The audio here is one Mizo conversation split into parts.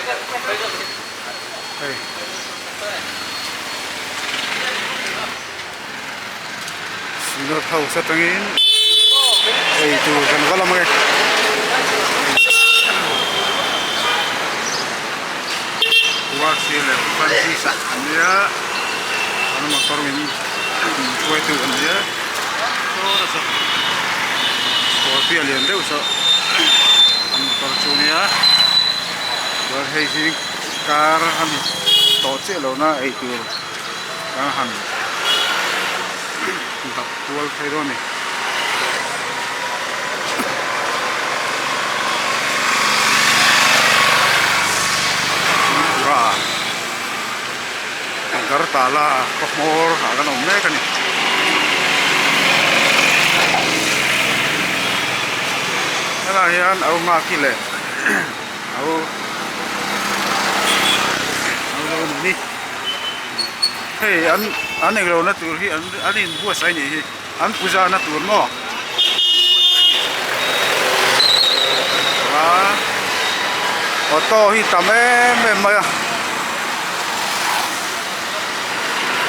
Hei. Synod House atangin ei tur kan va lam ange. Uarsi leh Francis-a an nia, an motor min hruaitu an nia, saw nasa Scorpio lian deuh saw an motor chu a nia, chuan hei hi car a ni tawh chiah lo na eitur kan han dap kual phei dawn a ni. Tripura Agartala khaw hmawr ah kan awm mek a ni. Helaiah hian au nghak hi leh au au lo a ni. Hei an an englo na tur hi an an inbuatsaih a nih hi an puja na tur maw a auto hi tam em em mai a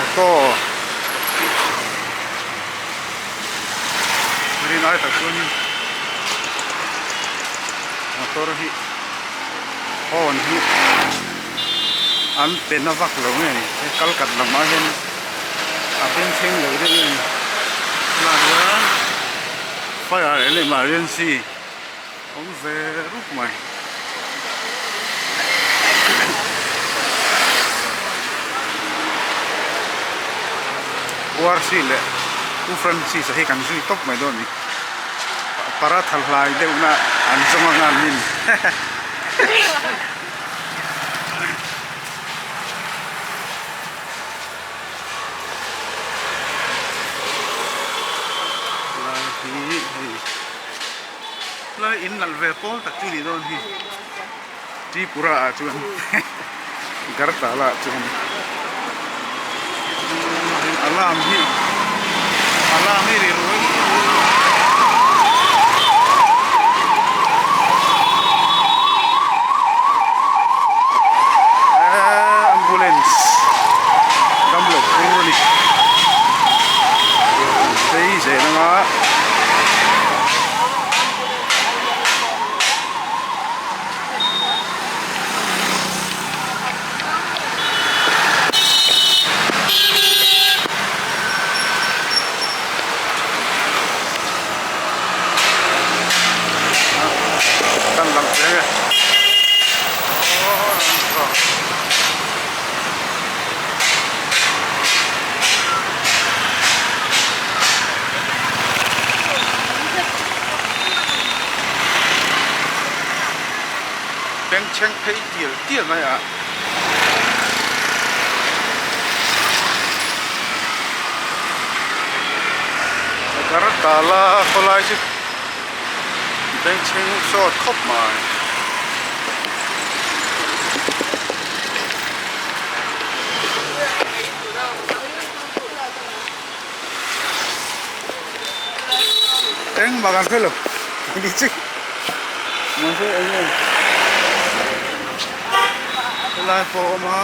auto rin ai tak chuan motor hi horn hi. An pe na vak lo nge ni he kal kat lamah hian a beng thleng lo deuh nge ni tunah hian fire and emergency awm ve rup mai. Uarsi leh U Francis a hi kan zui tawp mai dawn a ni paratha hlai deuh na an zawng anga an nin. Lai hi hei lai in nalh ve pawl tak chu nih dawn hi Tripura ah chuan Gartala ah chuan alarm hi alarm hi ri ruai Ambulance damlo phur a ni phei zel anga. Kan lang chiang e. Bengchheng phei tial tial mai a. Agartala khawlai chu bengchheng sawt khawp mai. Engmah kan hre lo ni chu mahse eng nge helai pawh a awm a.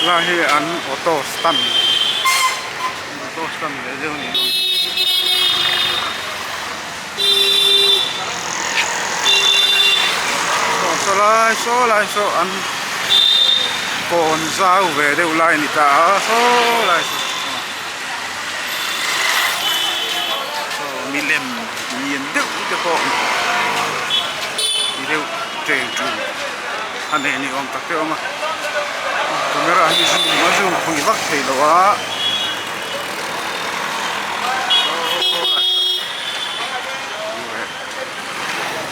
Lai hi an auto stand auto stand ve deuh a ni dawn aw saw lai saw lai saw an kawn zau ve deuh lai a ni ta a saw lai saw saw milem lian deuh te pawh ni deuh cheng ṭul a nei ni awm tak te a awm a camera hi zoom a zoom phui vak thei lo a.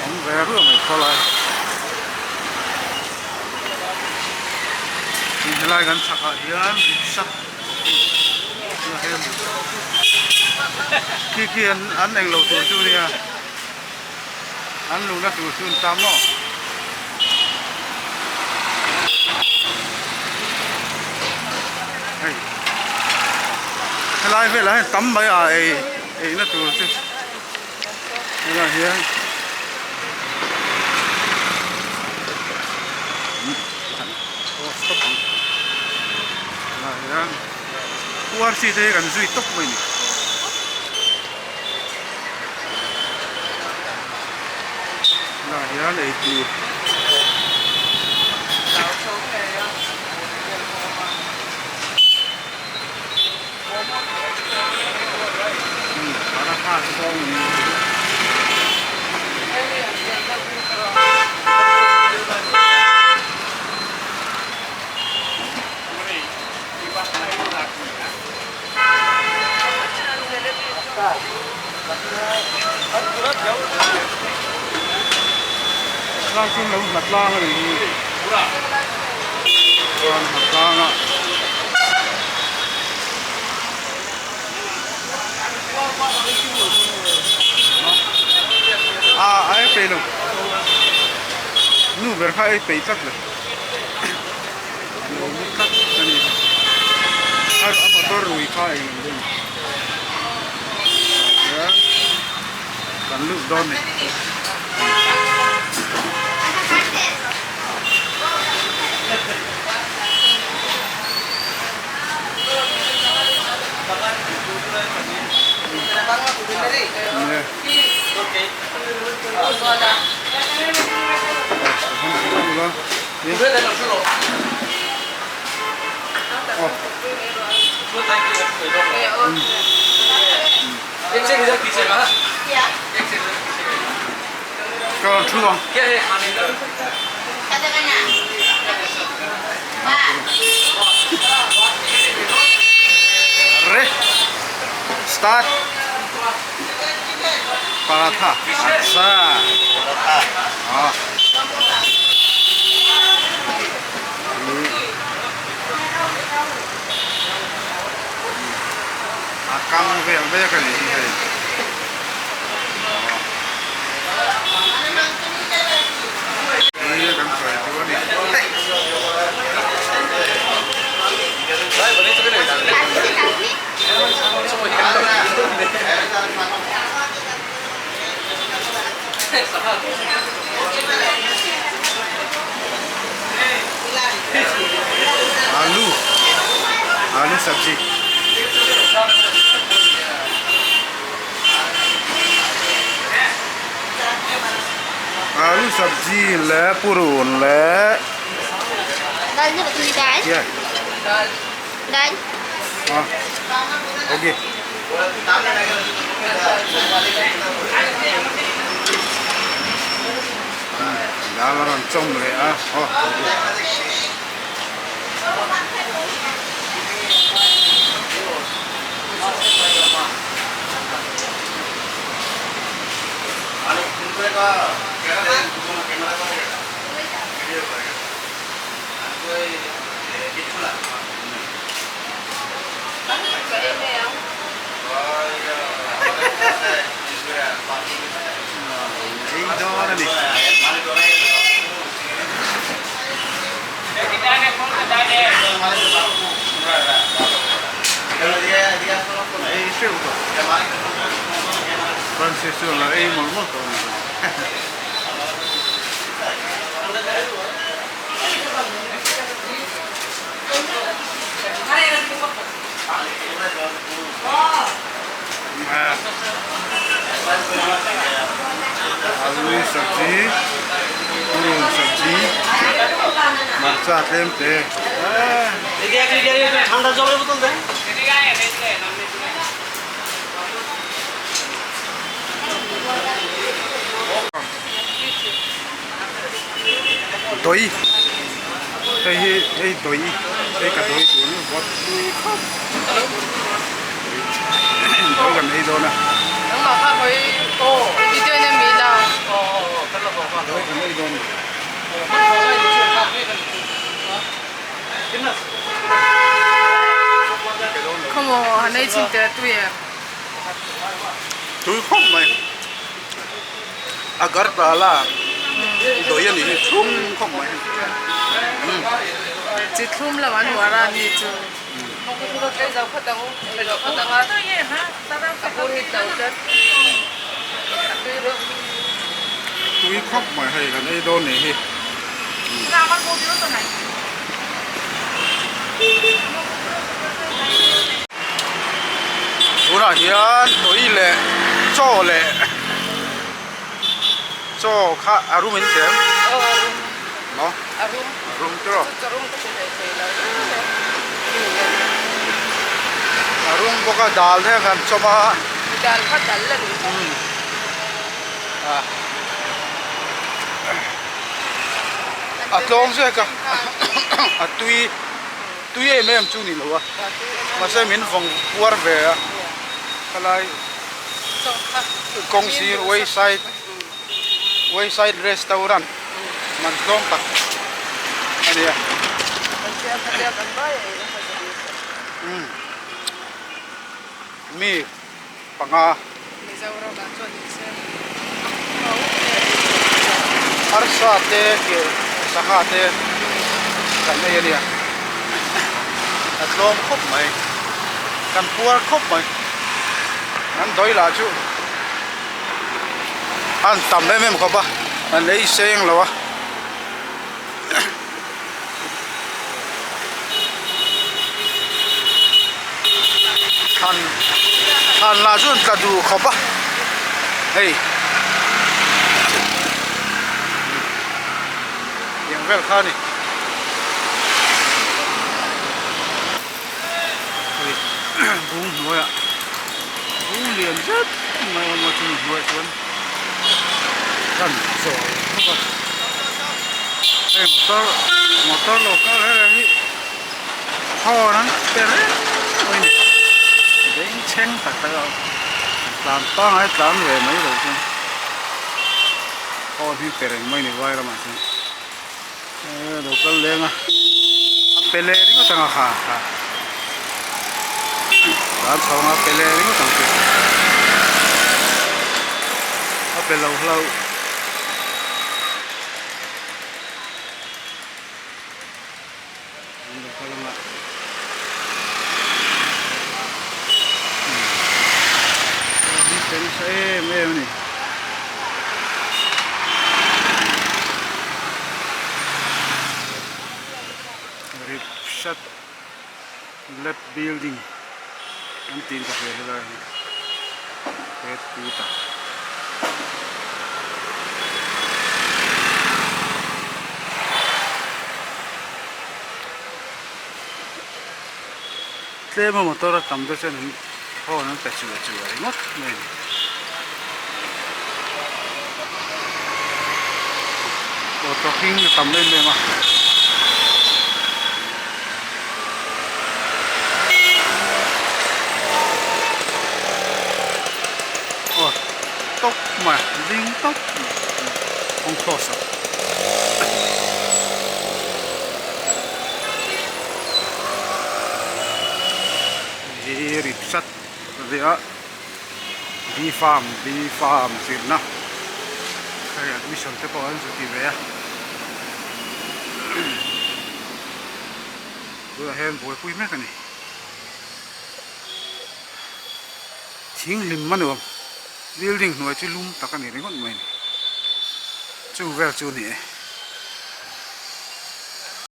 Awm ve ruah mai khawlai helai kan chhakah hian rickshaw. Khi khi an an englo tur chu nia an luhna tur chu an tam maw. Hei helai velah hian tam mai a ei eina tur chu helaiah hian stop ang helaiah hian URC te hi kan zui tawp mai a ni. Helaiah hian eitur paratha te pawh a awm a ni. Helai chu lo hlat tlang a ni hi chuan hlat tlang a a a ei peih lo nu ber kha ei peih tlat lo. Lo mu tlat a ni a a motor rui kha eng ang deuh hian kan lut dawn a ni. Ka thu ang. Re start paratha acha ah. A kang vel vek a nih hi hei. Hei kan sawi chu a ni. Alu alu sabji alu sabji leh purun leh okay. Dal a rawn chawm leh a aw Ei dawn a ni. Ei hreuh tawh. Francis chu a lo ei mawlh mawlh tawh a ni. Alu sabji purun sabji hmarcha tlem te Dawi hei hi hei dawi hei ka dawi tur ni vawt tui khawp dawi kan ei dawn a dawi kan ei dawn Khawmaw han. An ei chhin teh tui em? Tui khawp mai. Agartala dawi a nih hi thlum khawp mai. Chi thlum lo an uar a ni chu. Tui khawp mai hei kan ei dawn nih hi. Tunah hian tui leh chaw leh chaw kha a rum in tlem maw a rum tiraw a rum bawk a dal te kan chawm a a tlawm zek a a tui tui em em chu ni lo a mahse min vawng puar ve a khalai kawng sir wayside wayside restaurant man tlawm tak a ni a mi panga. Arsa te keh sangha te kan ei a nia a tlawm khawp mai kan puar khawp mai an dawi lah chu an tam em em khawp a an ei seng lo a. Thlan thlan lah chuan tla duh khawp a hei tiang vel kha a ni hei bung hnuaiah bung lian zet mai a awm a chumi hnuaiah chuan thlan zawh bawk a hei motor motor lo kal reng reng hi horn an pe reng mai a ni bengchheng tak tak a tlan pangai tlan ve mai lo chuan horn hi pe reng mai a ni vai ramah chuan eee lo kal leng a a pe leh ringawt ang a kha kha tlan chho ang a pe leh ringawt ang chu a pe lo hlauh. Em em a ni. Ripshat lab building an tih ka hria helai hi headquarter. Tlem a motor a tam te chuan an horn an pe chuai chuai ringawt mai a ni. Auto hring a tam em em a. Aw tawp mai ding tawp mai kawng cross ah. Hi ripsat ria B farm B farm zirna hei admission te pawh an zu ti ve a tunah hian buaipui mek a ni thing hlim a nuam building hnuai chu lum tak a ni ringawt mai a ni chu vel chu a ni e.